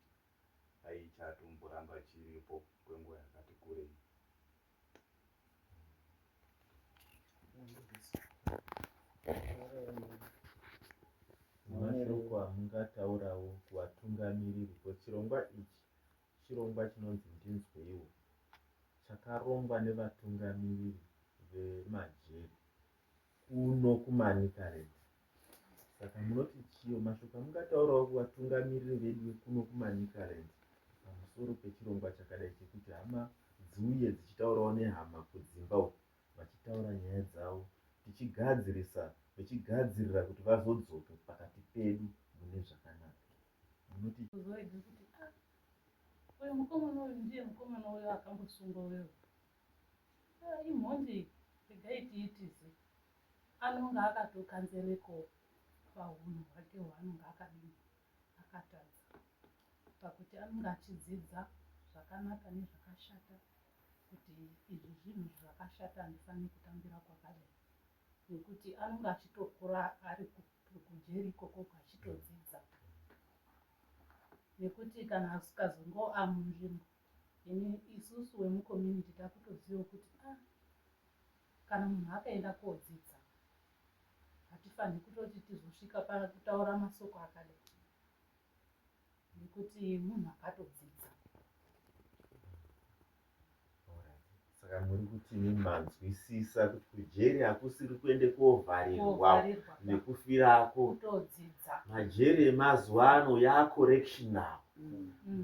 dai chatomboramba chiripo kwenguva yakati kurei. Mashoko amungataurawo kuvatungamiriri ko chirongwa ichi chirongwa chinonzi ndinzweiwo chakarongwa nevatungamiriri vemajeri kuno kuManicaland. Saka munoti chiyo mashoko amungataurawo kuvatungamiriri vedu vekuno kuManicaland pamusoro pechirongwa chakadai chekuti hama dziuye dzichitaurawo nehama kudzimba uku vachitaura nyaya dzavo tichigadzirisa vechigadzirira kuti vazodzoke pakati pedu mune zvakanaka munoti Uzorega kuti ah, uyu mukomana uyu ndiye mukomana uyo akambosungwa uyo ah, imhondi regai tiitize anonga akatokanzereko pahunhu hwake hwaanonga akadini akatadza pakuti anonga achidzidza zvakanaka nezvakashata kuti izvi zvinhu zvakashata handifaniri kutambira kwakadai nekuti anonga achitokura ari kujeri ikokoko achitodzidza nekuti kana asikazongo amunzvimbo ini isusu wemucommunity takutoziva kuti ah, kana munhu akaenda kodzidza hatifaniri kutoti tizosvika pakutaura masoko akadai nekuti munhu akatodzidza. Saka muri kuti manzwisisa kuti kujeri hakusiri kuende kovharirwa nekufirako. Kutodzidza. Majeri emazuva ano yacorrectional.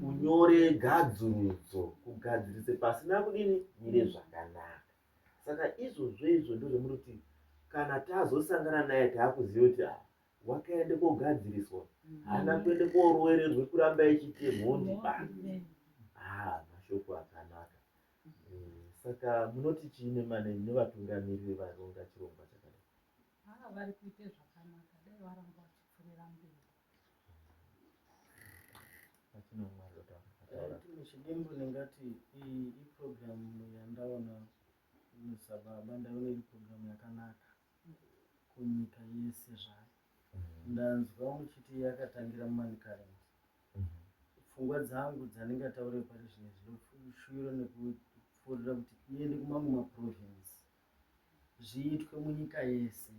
Kunyore gadzurudzo, kugadzirise pasina kudini mire zvakanaka. Saka izvozvo izvo ndozvamuri kuti kana tazosangana naye taakuziva kuti ah, wakaenda kogadziriswa haana kuenda korowererwe kuramba ichiite mhondi ba ah, mashoko akanaka eh, saka munoti chii nemane nevatungamiriri varonga chirongwa chakadai ah, vari kuite zvakanaka dai varamba vachipfurira mberi Muchidimbu ndingati iyi iprogramu yandaona sababa ndaona iri programu yakanaka kunyika yese zvayo. Ndanzwa muchiti yakatangira muManicaland. Pfungwa dzangu dzandingataure pari zvino izvi ndoshuviro nekupfuurira kuti iende kumamwe maprovince zviitwe munyika yese.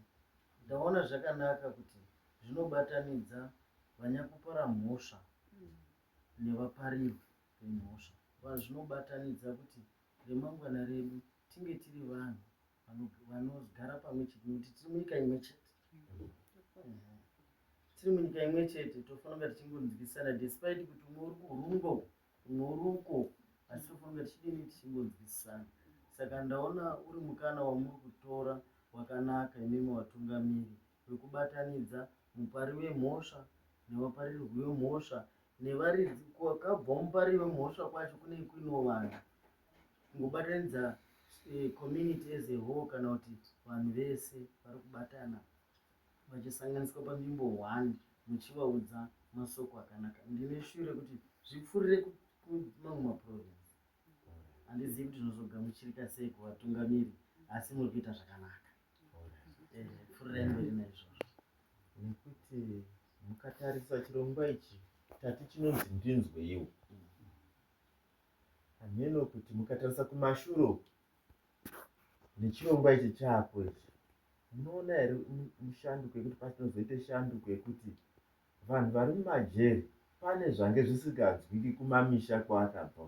Ndaona zvakanaka kuti zvinobatanidza vanyakupara mhosva nevaparirwi vemhosva. Zvinobatanidza kuti remangwana redu tinge tiri vanhu vanogara pamwe chete nekuti tiri munyika imwe chete. Tiri munyika imwe chete tofanira kunge tichingonzwisana despite kuti umwe uri kuHurungwe uku umwe uri uko asi tofanira kunge tichidini tichingonzwisisana. Saka ndaona uri mukana wamuri kutora wakanaka imimi vatungamiri wekubatanidza mupari wemhosva nevaparirwi vemhosva nevaridzi kwakabva mupari wemhosva kwacho kunenge kuino vanhu kungobatanidza eh, community as a whole kana kuti vanhu vese vari kubatana vachisanganiswa panzvimbo one muchivaudza masoko akanaka ndine shure kuti zvipfurire kumamwe maprovince handizivi kuti zvinozogamuchirika sei kuvatungamiri asi muri kuita zvakanaka eh, pfurirai mberi naizvozvo nekuti mukatarisa chirongwa ichi tati chinonzi ndinzweiwo hameno kuti mukatarisa kumashure uku nechirongwa ichi chako ichi munoona here mushanduko yekuti pachinozoite shanduko yekuti vanhu vari mumajeri pane zvange zvisinganzwiki kumamisha kwaakabva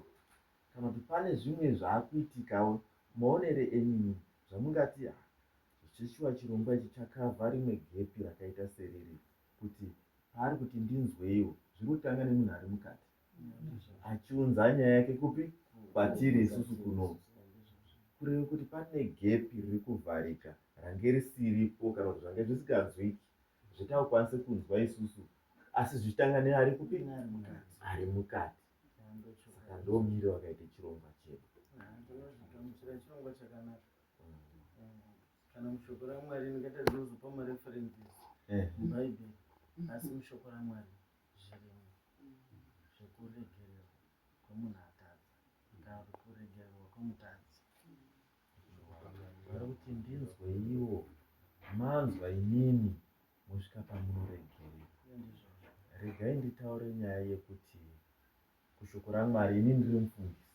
kana kuti pane zvimwe zvaakuitikawo maonere enyini zvamungati ah, zveshuwa chirongwa ichi chakavha rimwe gepi rakaita seriri kuti paari kuti ndinzweiwo zviri kutanga nemunhu ari mukati achiunza nyaya yake kupi kwatiri isusu kuno kureva kuti pane gepi riri kuvharika range risiripo kana kuti zvange zvisinganzwiki zvetakukwanise kunzwa isusu asi zvichitanga neari kupi ari mukati saka ndomire wakaita chirongwa chedu chirongwa chakanaka kana mushoko ramwari ndingaita ndinozopa mareferences eh. mubhaibheri asi mushoko ramwari zvirimo zvekuregererwa kwemunhu atadza kana kuti kuregererwa kwemutadzi. Vari kuti ndinzweiwo manzwa imimi mosvika pamunoregerera. Regai nditaure nyaya yekuti kushoko raMwari ini ndiri mufundisi.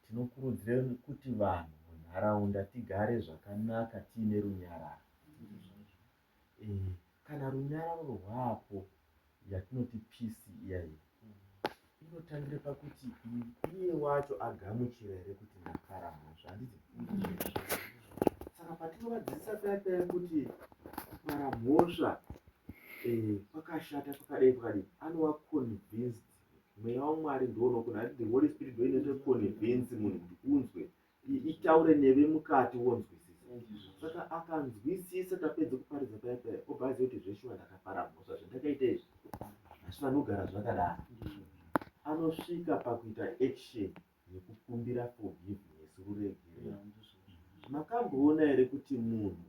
Tinokurudzira kuti vanhu munharaunda tigare zvakanaka tiine runyararo. Eh, kana runyararo rwapo yatinoti peace iya iya inotangira pakuti iye wacho agamuchira here kuti ndapara mhosva handiti saka patinovadzidzisa paya paya kuti kupara mhosva eh, kwakashata kwakadai kwakadii anova convinced mweya wamwari ndounokona handiti the holy spirit ndoinoita convince munhu kuti unzwe itaure neve mukati wonzwisisa saka akanzwisisa tapedza kuparidza paya paya obva aziva kuti zveshuwa ndakapara mhosva zvandakaita izvi hazvifaniri kugara zvakadaro anosvika pakuita action yekukumbira forgiveness ruregerero makamboona here kuti munhu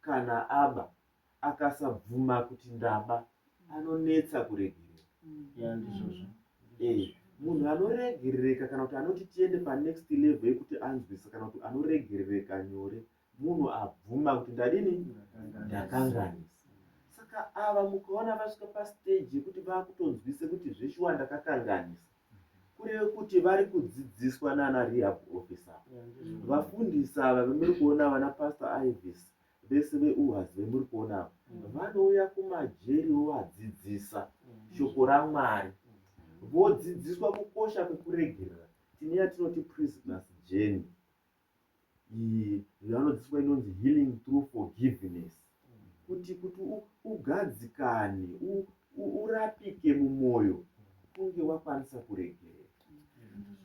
kana aba akasabvuma kuti ndaba anonetsa kuregerera ya ndizvozvo eh, munhu anoregerereka kana kuti anoti tiende panext level yekuti anzwisa kana kuti anoregerereka nyore munhu abvuma kuti ndadini ndakanganisa saka ava mukaona vasvika pastage yekuti vakutonzwise kuti zveshuwa ndakakanganisa kureve kuti vari kudzidziswa nana rehab officer vafundisi ava vemuri kuona vana pastor ivis vese veuhas vemuri kuona ava mm. vanouya kumajeri vovadzidzisa mm. shoko ramwari mm. vodzidziswa kukosha kwekuregerera tine yatinoti prisoners journey iyi yavanodzidziswa inonzi healing through forgiveness kuti kuti ugadzikane urapike mumwoyo kunge wakwanisa kuregerera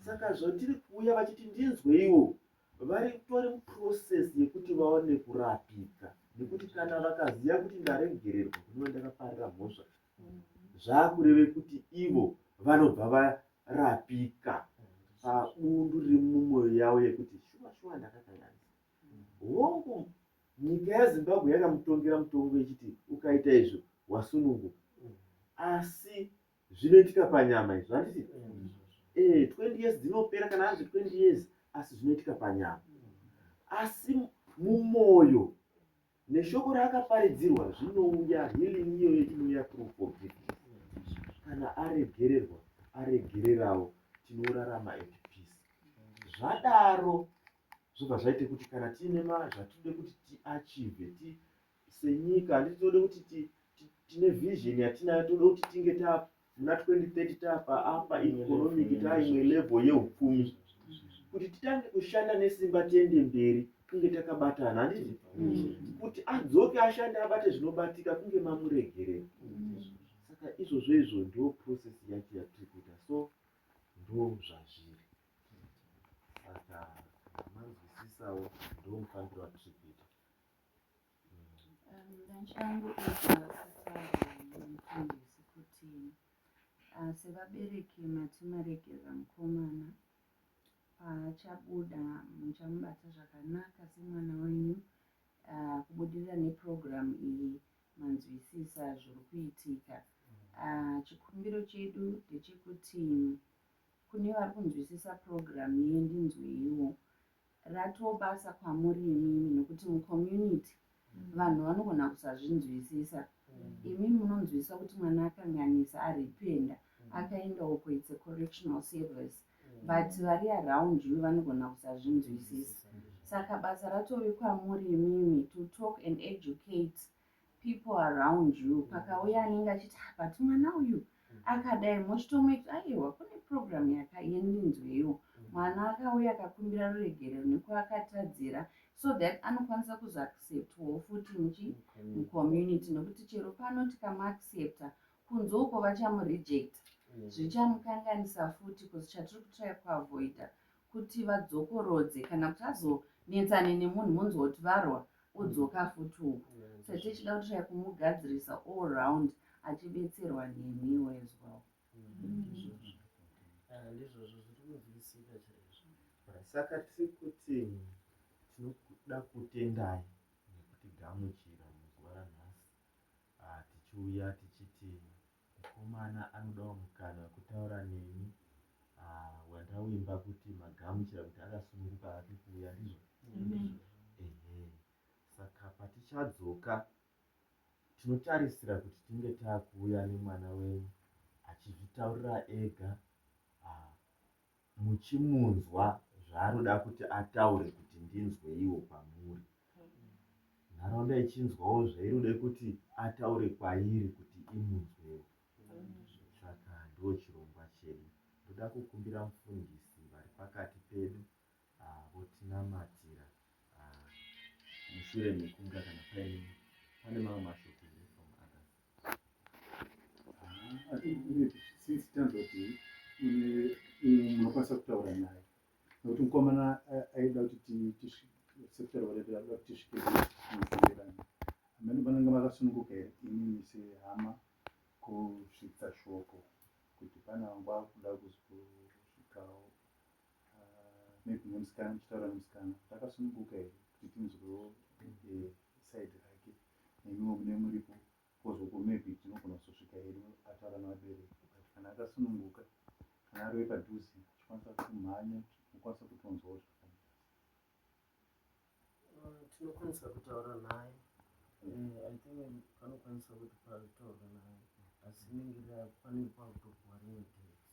saka zvatiri kuuya vachiti ndinzweiwo vari tori muprocess yekuti vaone kurapika nekuti kana vakaziva kuti ndaregererwa kunova ndakaparira mhosva zvakureve kuti ivo vanobva varapika pabundu riri mumwoyo yavo yekuti shuwa shuwa ndakakanganisa hongu nyika yezimbabwe yakamutongera mutongo ichiti ukaita izvo wasununguka asi zvinoitika panyama izvo handiti eh, 20 years dzinopera kana anzi 20 years asi zvinoitika panyama asi mumwoyo Neshoko raakaparidzirwa zvinouya healing iyoyo inouya through forgiveness. Kana aregererwa aregererawo tinorarama at peace. Zvadaro zvobva zvaite kuti kana tiine zvatinoda kuti tiachieve ti senyika handiti tinoda kuti ti, ti, tine vision yatinayo toda kuti tinge ta muna 2030 tapa apa economic taimwe level yeupfumi kuti titange kushanda nesimba tiende mberi kunge takabatana handiti mm. kuti adzoke ashande abate zvinobatika kunge mamuregerera mm. saka izvozvo izvo ndo process yacho yatiri kuita so ndo zvazviri saka kana kunzwisisawo ndomufambiro watiri kuita. Ndachangoedza kutaura nemufundisi kuti sevabereki mati maregerera mukomana, paachabuda muchamubata zvakanaka semwana wenyu. Kubudirira nepurogiramu iyi manzwisisa zviri kuitika. Chikumbiro chedu ndechekuti kune vari kunzwisisa purogiramu yendinzweiwo, ratobasa kwamuri imimi, nokuti mucommunity vanhu vanogona kusazvinzwisisa. Imi munonzwisisa kuti mwana akanganisa, aripenda, akaenda uko, it's a correctional service, but vari around you vanogona kusazvinzwisisa. Saka basa ratove kwamuri imimi to talk and educate people around you. Pakauya anenge achiti, "Ah, but mwana uyu akadai," mochitomwe, "Aiwa, kune program yendinzweiwo, mwana akauya akakumbira ruregerero nekwaakatadzira," so that anokwanisa kuzoacceptwawo futi muchi mucommunity. Nokuti chero pano tikamuaccepta, kunze uko vachamurejecta, zvichamukanganisa futi, because chatiri kutraya kuavoida kuti vadzokorodze kana kuti azonetsane nemunhu, munzwa kuti varwa, odzoka futi uku. So tichida kutraya kumugadzirisa all round, achibetserwa nemiwo as well. Ndizvozvo zviri kunzwisika chaizvo. Saka tiri kuti tinoda kutendai nekutigamuchira muzuva ranhasi. Tichiuya tichiti mukomana anodawo mukana wekutaura nemi, wandavimba kuti magamuchira kuti akasununguka hake kuuya, ndizvo? Ehe. Saka patichadzoka tinotarisira kuti tinge taakuuya nemwana wenyu achizvitaurira ega, muchimunzwa zvaanoda kuti ataure kuti ndinzweiwo kwamuri, nharaunda ichinzwawo zvairode kuti ataure kwairi kuti imunzwewo. Saka ndo chirongwa chedu. Ndoda kukumbira mufundisi vari pakati pedu votinamatira mushure mekunga kana paine pane mamwe mashoko here from others. I think since tanzwa kuti munokwanisa kutaura naye, nokuti mukomana aida kuti sekutaura kwaida kuti tisvike muziverani amene, vanenge vakasununguka here imimi sehama kusvitsa shoko kuti pane vangu vakuda kuzosvikawo, maybe nemusikana, muchitaura nemusikana kuti akasununguka here kuti tinzwewo side rake, nemiwo mune muripo kozoko, maybe tinogona kuzosvika hedu ataura nevabereki. But kana akasununguka, kana ari wepadhuze achikwanisa kumhanya, tinokwanisa kutonzwawo zvakanaka. Tinokwanisa kutaura naye. I think panokwanisa kuti pataurwe naye, asi inenge panenge pakutopuwa rimwe date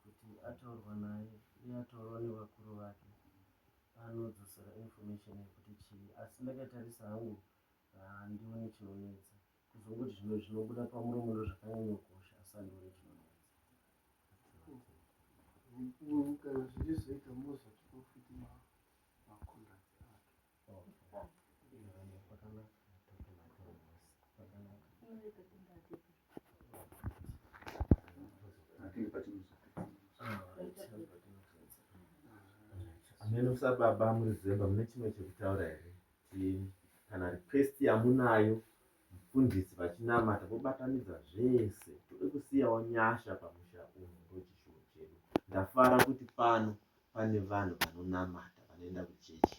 kuti ataurwa naye uye ataurwa nevakuru vake, anodzosera information yekuti chii. Asi ndakatarisa hangu, handioni chinonetsa. Kuzongoti zvino zvinobuda pamuromo ndo zvakanyanyokosha, asi handioni chinonetsa. Kana zvichizoita, mozotipa futi macontacts ake. Pakanaka, pakanaka. I think patinozopedza. Ameno sababa muri zemba, mune chimwe chekutaura here? Kana request yamunayo, mufundisi vachinamata vobatanidza zvese. Tode kusiyawo nyasha pamusha uno, ndo chishuwo chedu. Ndafara kuti pano pane vanhu vanonamata, vanoenda kuchechi.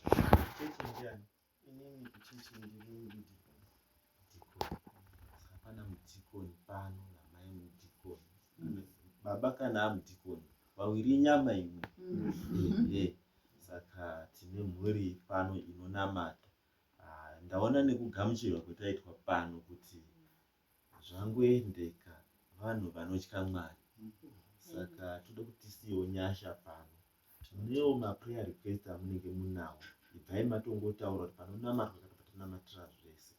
Chechi ndiani? Inini kuchechi ndiri mudikoni. Dikoni. Saka pana mudhikoni pano namai mudhikoni, baba kana amudhikoni, vawiri inyama imwe. Ehe, saka tine mhuri pano inonamata. Ndaona nekugamuchirwa kwetaitwa pano kuti zvangoendeka, vanhu vanotya Mwari. Saka toda kuti tisiyewo nyasha pano. Tinewo maprayer request amunenge munawo, ibvai matongotaura kuti panonamatwa kana patinamatira zvese.